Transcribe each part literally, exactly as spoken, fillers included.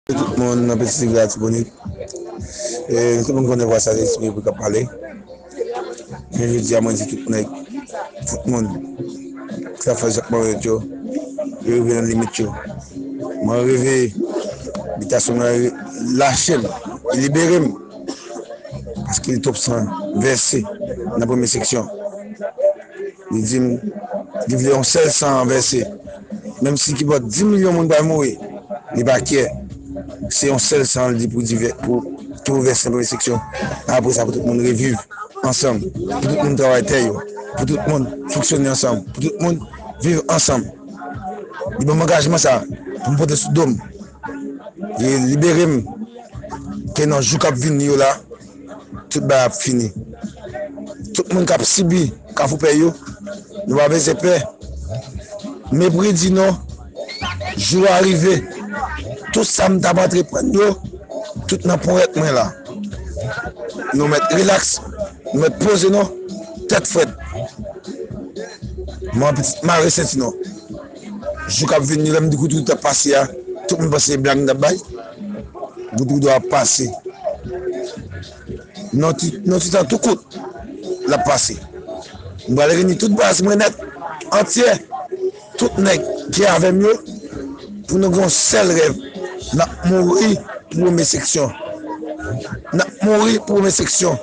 Tout moun nan Petit Rivière Latibonit. E, tout moun konnen vwa sa, se Espri Repiblik k ap pale. Men jodi a, mwen di tout nèg, tout moun ki ap fè zak malonèt yo, yo rive nan limit yo. Mwen reve, bitasyon mwen lache m, li libere m. Paske li twòp san vèse nan premye seksyon. Li di m, li vle yon sèl san vèse. Menm si ki bò dis milyon moun pral mouri, li pa kè. Se yon sèl san, li di, pou divè-, pou tou vèse nan premye seksyon. Apre sa, pou tout moun reviv ansanm, pou tout moun travay tè yo, pou tout moun fonksyone ansanm, pou tout moun viv ansanm. Li ban m angajman sa pou m pote sou do m. Li libere m ke nan jou k ap vini yo la, tout bagay ap fini. Tout moun k ap sibi Kafou Pè yo, nou pa bezwen pè. Mepri di non, jou a rive. Tout sa m t ap antreprann yo, tout nan ponyèt mwen la. Nou mèt rilaks, nou mèt poze nou, tèt frèt. Mwen pitit mare senti nou. Jou k ap vini, lè m di Goudougoudou ap pase a, tout moun panse se blag m t ap bay. Goudougoudou ap pase. Nan ti, nan ti tan tou kout, l ap pase. M pral reyini tout baz mwen nèt, antye, tout nèg ki avè m yo, pou nou gen yon sèl rèv. N ap mouri pou premye seksyon. N ap mouri pou premye seksyon.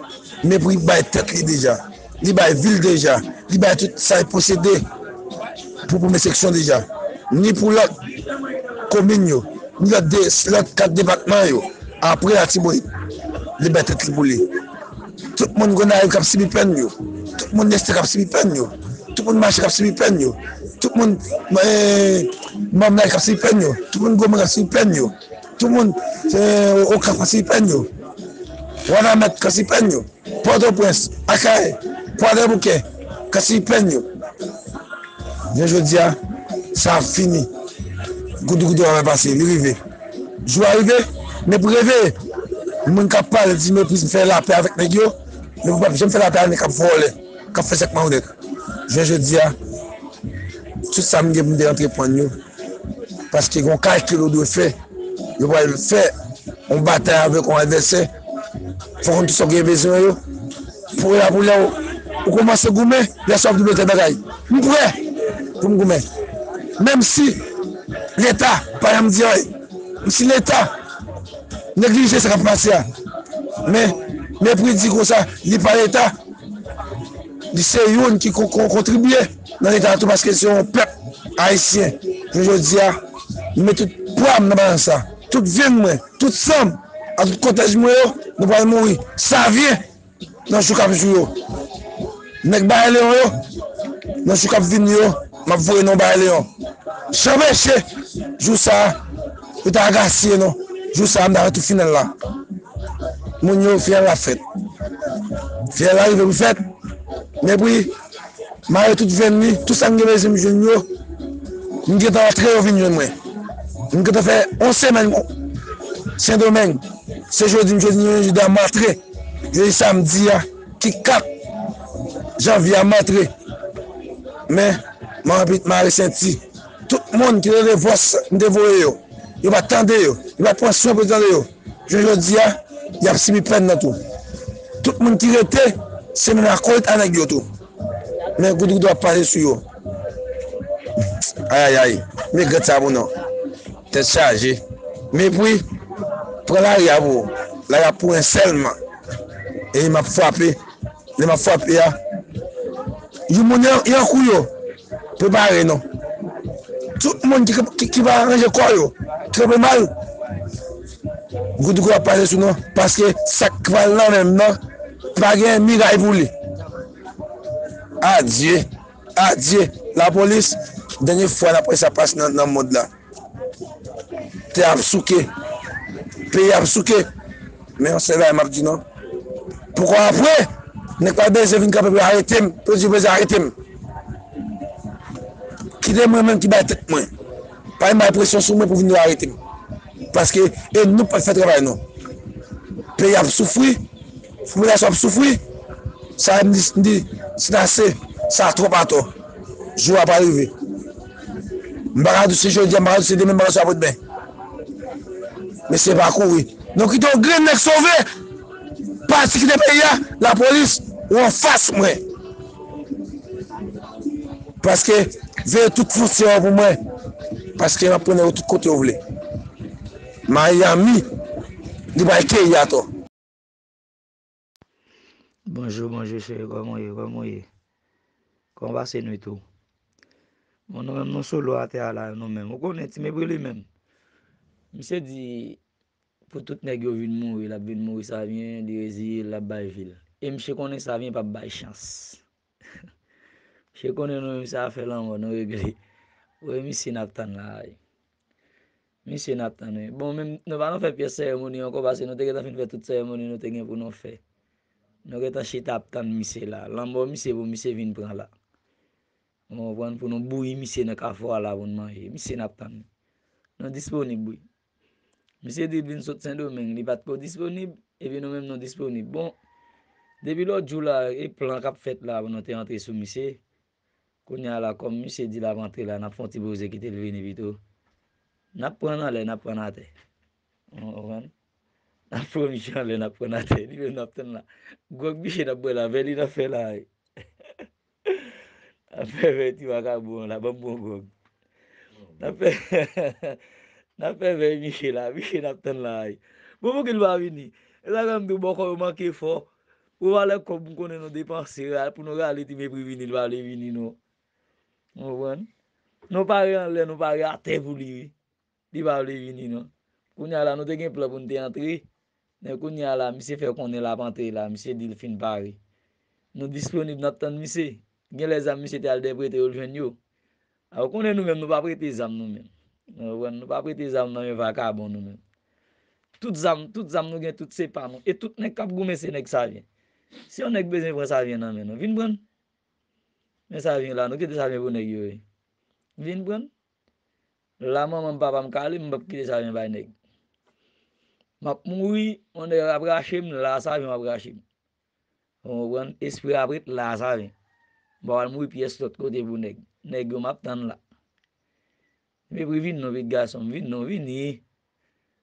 Mepri bay tèt li deja. Li bay vil deja. Li bay tout sa l posede pou premye seksyon deja. Ni pou lòt komin yo, ni lòt de, lòt kat depatman yo. Apre Latibonit, li bay tèt li pou li. Tout moun Gonayiv k ap sibi pèn yo. Tout moun Nestè k ap sibi pèn yo. Tout moun Mache k ap sibi pèn yo. Tout moun, eh, Mamnay k ap sibi pèn yo. Tout moun Gomre k ap sibi pèn yo. Tout moun, eh, Okan k ap sibi pèn yo. Wanament k ap sibi pèn yo. Pòtoprens, Akayè, Kwadèboukè, k ap sibi pèn yo. Jounen jodi a, sa ap fini. Goudougoudou a pase, li rive. Jou a rive, Mepri reveye. Moun k ap pale di Mepri fè lapè avèk nèg yo, Mepri p ap janm fè lapè ak nèg k ap vòlè, k ap fè zak malonèt. Jounen jodi a, tout sa m gen pou m te antreprann yo, paske gen yon kalkil ou dwe fè. Yo pral fè yon batay avèk yon advèsè. Fò konn tout sa w gen bezwen yo. Pou la, pou lè w, ou kòmanse goumen, lè sa w ap di tèl bagay. M prè pou m goumen. Menm si Leta pa janm di anyen. Menm si Leta neglije sa k ap pase a. Men, Mepri di konsa, li pa Leta. Li se youn ki ko-, ko-, kontribye nan Leta tou, paske se yon pèp ayisyen. Jounen jodi a, m met tout pwa m nan balans la. Tout vin mwen, tout san m, ak tout kòtèj mwen yo, nou pral mouri. Savyen, nan jou k ap jou yo. Nèg Bay Leyon yo, nan jou k ap vini yo, m ap voye non Bay Leyon. Janbeche, jou sa a, yo ta gasye non. Jou sa a, m ta fè tout final la. Moun yo, final la fèt. Final la rive pou fèt. Mepri mare tout venn li, tout sa m gen bezwen m jwenn yo. M gentan antre yo vin jwenn mwen. M gentan fè yon semèn Sendomeng. Se jodi m jodi, jodi a m antre. Jodi samdi a, ki kat janvye a m antre. Men, m anvi mare senti. Tout moun ki te tande vòs m te voye yo, yo pa t tande yo, yo pa t pran swen pou yo tande yo. Jounen jodi a, y ap sibi pèn nan tou. Tout moun ki rete, se menm akolit a nèg yo tou. Men Goudougoudou ap pale sou yo. Ayayay, men gad sa pou nou. Tèt chaje. Mepri, pran lari a pou ou. Lari a pou en sèlman. E m ap frape. Lè m ap frape a, yon moun yon, yon kou yo. Prepare nou. Tout moun ki, ki, ki pa ranje kò yo, ki kanpe mal. Goudougoudou ap pase sou nou, paske sa k pral nan men m nan, pa gen miray pou li. Adye, adye, lapolis, dènye fwa n ap wè sa pase nan, nan mond la. Tè ap souke. Peyi ap souke. Men yon sèl bagay m ap di nou. Poukò apre, nèg pa bezwen vin kanpe pou arete m, pou di yo bezwen arete m. Kite mwen menm ki bay tèt mwen. Pa vin bay presyon sou mwen pou vin yo arete m. Paske e nou pa fè travay nou. Peyi ap soufri, popilasyon ap soufri. Sa m di, m di, se ase, sa twòp atò. Jou a pa rive. M pa ka di w se jodi a, m pa ka di w se demen, m pa ka di w se apredmen. Mesye pa kouri. Nou kite yon grenn nèg sove. Pati kite peyi a, lapolis, ou anfas mwen. Paske, veye tout fwontyè yo pou mwen. Paske m ap pran nèg yo tout kote yo vle. Miami, li bay keyi atò. Bonjou, bonjou, cheri, kòman w ye, kòman w ye? Kòman pase nwit ou? Bon, nou menm, nou sou lwa atè a la, nou menm. Ou konnen, Ti Mepri li menm. Misye di, pou tout nèg yo vin mouri, l ap vin mouri Savyen, li reziye l, l ap bay vi l. E misye konnen Savyen p ap bay chans. Misye konnen nou menm se afè lanmò, nou regle. Wi, misye n ap tann la a. Misye n ap tann wi. Bon, menm nou pa nan fè pyès seremoni ankò, paske nou te gentan fin fè tout seremoni nou te gen pou nou fè. Nou gentan chita ap tann misye la. Lanmò misye pou misye vin pran la. Ou konprann? Pou nou bouyi misye nan kafou a la pou n manje. Misye n ap tann. Nou disponib wi. Misye di l vin sot Sendomeng, li pa t ko disponib, epi nou menm nou disponib. Bon, depi lòt jou la, e plan k ap fèt la pou nou te antre sou misye. Kounye a la, kòm misye di l ap antre la, n ap fè yon ti poze kite l vini pito. N ap pran l anlè, n ap pran l atè. Ou konprann? N ap pran misye anlè, n ap pran l atè. Li menm n ap tann la. Gwòg misye n ap bwè la, vè li n ap fè la. N ap fè vè ti vakabon an la, ban m bon gwòg. N ap fè, n ap fè vè misye la, misye n ap tann la. Bon, pouki l pa vini? E sa k fè m di w bòkò yo manke fò. Pou valè kòb m konnen nou depanse pou nou rale Ti Mepri vini, li pa vle vini non. Ou konprann? Nou pare anlè, nou pare atè pou li wi. Li pa vle vini non. Kounye a la nou te gen plan pou n te antre. Men kounye a la misye fè konnen l ap antre la, misye di l fin pare. Nou disponib, n ap tann misye. Genlè zam misye te al dèyè prete yo l jwenn yo. A ou konnen nou menm nou pa prete zam nou menm. Ou konprann? Nou pa prete zam nan men vakabon nou menm. Tout zam, tout zam nou gen tout se pa nou. E tout nèg k ap goumen se nèg Savyen. Si yon nèg bezwen pran Savyen nan men nou, vin pran l. Men Savyen la, nou kite Savyen pou nèg yo ye. Vin pran l. La manman m papa m kale m, m p ap kite Savyen bay nèg. M ap mouri, yon nèg ap rache m, la Savyen w ap rache m. Ou konprann? Espri ap ret la Savyen. M pa pral mouri pyès lòt kote pou nèg. Nèg yo m ap tann la. Mepri vin non, pitit gason m, vin non, vini.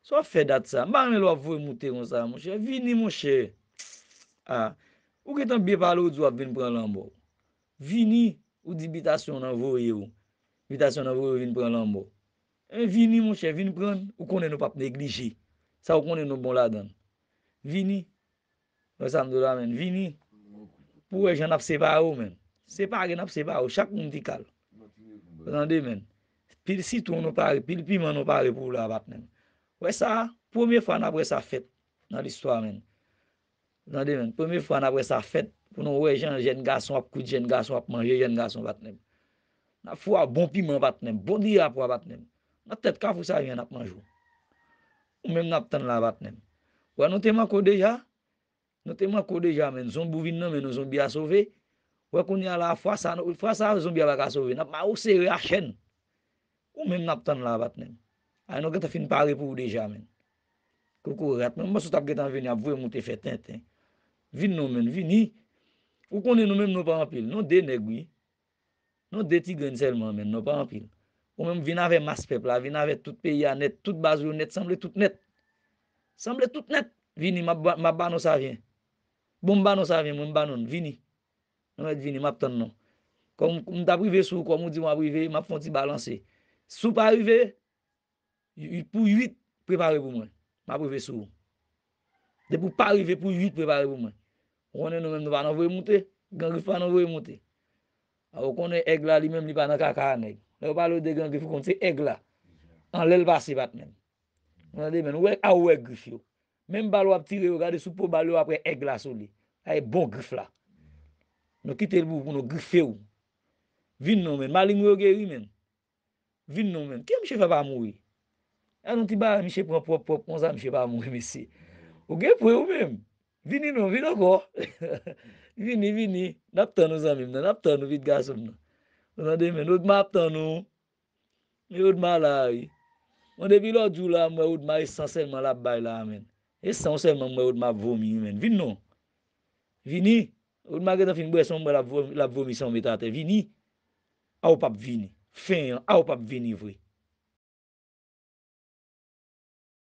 Sa w ap fè dat sa? M pa renmen lè w ap voye moute konsa, monchè. Vini, monchè. A, ou gentan byen pale, ou di w ap vin pran lanmò. Vini, ou di bitasyon w nan voye w. Bitasyon w nan voye w vin pran lanmò. E vini, monchè, vin pran l. Ou konnen nou p ap neglije. Sa ou konnen nou bon ladan l. Vini. Wè sa m di w la, menn. Vini. Pou w wè jan n ap separe w, menn. Separe n ap separe w. Chak moun ti kal. Ou tande, menn. Pil sitwon nou pare, pil piman nou pare pou w la, patnè m. Wè sa, premye fwa n ap wè sa fèt nan listwa, menn. Ou tande, menn. Premye fwa n ap wè sa fèt. Pou nou wè jan jèn gason ap kwit, jèn gason ap manje, jèn gason, patnè m. N ap fè w a bon piman, patnè m. Bon diri a pwa, patnè m. Nan tèt kafou Savyen an n ap manje w. Ou menm n ap tann la, patnè m. Wè nou te manke w deja. Nou te manke w deja, menn. Zonbi w vin nan men nou, zonbi a sove. Wè kounye a la, fwa sa, fwa sa, zonbi a pa ka sove. N ap mare w sere a chèn. Ou menm n ap tann la, patnè m. Ay, nou gentan fin pare pou ou deja, menn. Kokorat, menn, m panse w t ap gentan vini ap voye moute fè tenten. Vin non, menn, vini. Ou konnen nou menm nou pa anpil. Nou de nèg, wi. Nou de ti grenn sèlman, menn, nou pa anpil. Ou menm vin avè mas pèp la, vin avè tout peyi a nèt, tout baz ou yo nèt, sanble tout nèt. Sanble tout nèt. Vini, m ap ba, m ap ba nou Savyen. Bon, m ba nou Savyen, mwen, m ba nou l. Vini. Nou mèt vini, m ap tann nou. Kòm m t ap rive sou ou, kòm ou di m ap rive, m ap fè yon ti balanse. Si w pa rive, y- pou uit, prepare pou mwen. M ap rive sou ou. Depi w pa rive pou uit, prepare pou mwen. Ou konnen nou menm nou pa nan voye moute. Gran Grif pa nan voye moute. A, ou konnen èg la li menm li pa nan kaka a nèg. Lè yo pale w de Gran Grif, ou konn se èg la. Anlè l pase, patnè m. Ou tande, menn, ou wè, a ou wè grif yo. Menm bal w ap tire yo, gade sou po bal yo, w ap wè èg la sou li. Sa e bon grif la. Nou kite l pou, pou nou grife w. Vin non, menn. Maleng yo geri, menn. Vin non, menn. Kè misye fè pa mouri? Gade yon ti bagay misye pran pwòp, pwòp, konsa misye pa mouri, mesye. Ou gen pwen ou menm. Vini non, vin ankò. Vini, vini. N ap tann ou, zanmi m nan. N ap tann ou, pitit gason m nan. Ou tande, menn. Odma ap tann ou. E Odma la, wi. Bon, depi lòt jou la, m wè Odma e san sèlman l ap bay la, menn. E san sèlman m wè Odma ap vomi, wi, menn. Vin non. Vini. Odma gentan fin bwè san, m wè l ap vomi, l ap vomi san met atè. Vini. A w p ap vini. Fen an, a w p ap vini vre.